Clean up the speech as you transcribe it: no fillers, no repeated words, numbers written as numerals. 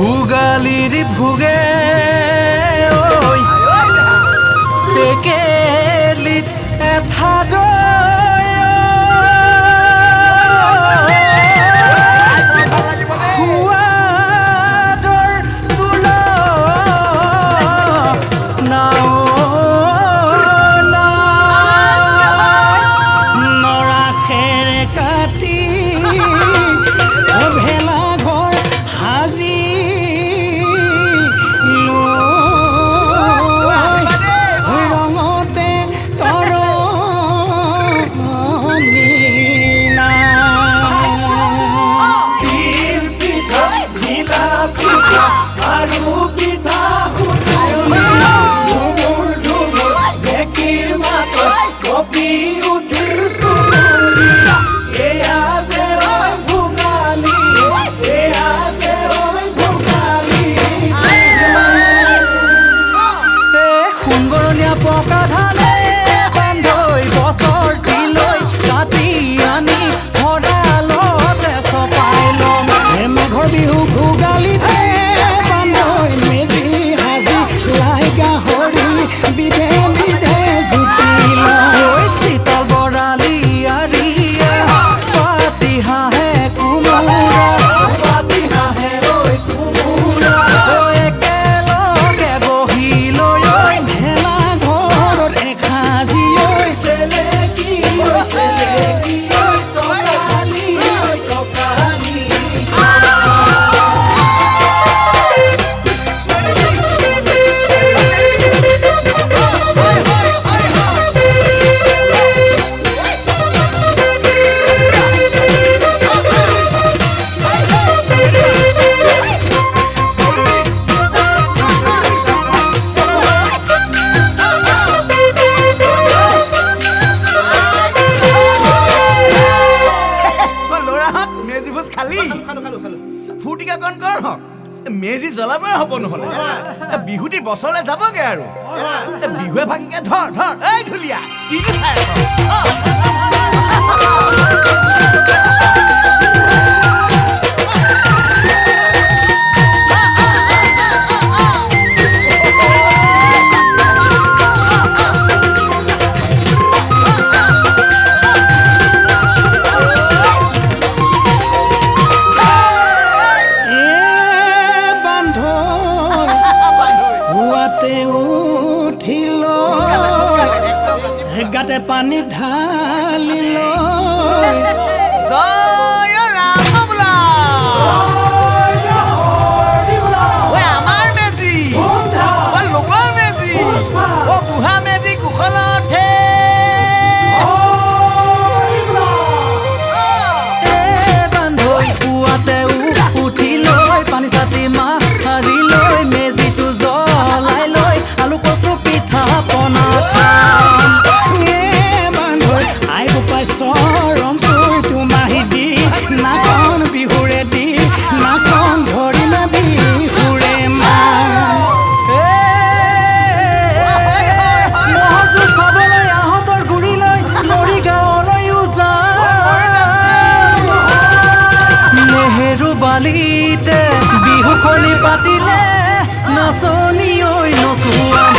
ভোগালীৰ ভোগে ঐ টেকেলিত এঠা দৈ সোৱাদৰ তুলনা নাই। নৰা খেৰ কাটি ভেলাঘৰ সাজি লৈ ৰঙতে তৰণি নাই। তিল পিঠা, ঘিলা পিঠা আৰু পিঠা সুতুলি, ধুমুৰ ধুমুৰ ঢেঁকীৰ মাতত কঁপি উঠিল চুবুৰি। এয়া যে ঐ ভোগালী, এয়া যে ঐ ভোগালী। এ সোণবৰণীয়া পকা ধানে বান্ধৈ বছৰটিলৈ কাটি আনি ভঁৰালতে চপাই ল'ম। হে মাঘৰ বিহু ভোগালীতে বান্ধৈ মেজি সাজি লাই গাহৰি বিধে বিধে জুতি লয়। ঐ চিতল বৰালি আৰিয়া পাতি হাঁহে কোমোৰা, পাতি হাঁহে ঐ কোমোৰা, ঐ একেলগে বহি লৈ ঐ ভেলাঘৰত এসাঁজি ঐ চেলেকি ঐ চেলেকি ঐ টকালি ঐ টকালি। ল'ৰাহঁত, মেজি ভোজ খালি? ফূৰ্তিকে অকণ কৰ হওক। মেজি জ্বলাবই হ'ব, নহ'লে এ, বিহুটি বছৰলৈ যাবগে আৰু। এ, বিহুৱে ভাগিকে ধৰ ধৰ। এই ঢুলীয়া, কিনো চাই আছ? অ। এ বান্ধৈ পুৱাতে উঠিল, গাতে পানী ঢালিল। জয় ৰাম বোলা, ঐ আমাৰ মেজি, ঐ লোকৰ মেজি, অ বুঢ়া মেজি কুশলতে। এ বান্ধৈ পুৱাতে উঠি লৈ পানী চাটি মাৰি লৈ মেজিটো জ্বলাই লৈ আলু কচু পিঠা পনা খাম। এ বান্ধৈ আই বোপাই চৰণ চুই তোমাহি দি নাখন বিহুৰে দি নাখন ধৰিলে বিহুৰে মা। এ ম'হৰ যুঁজ চাবলৈ আহঁতৰ গুৰিলৈ মৰিগাঁৱলৈও যাম। নেহেৰু বালিতে বিহুখনি পাতিলে নাচনী ঐ নচুৱাম।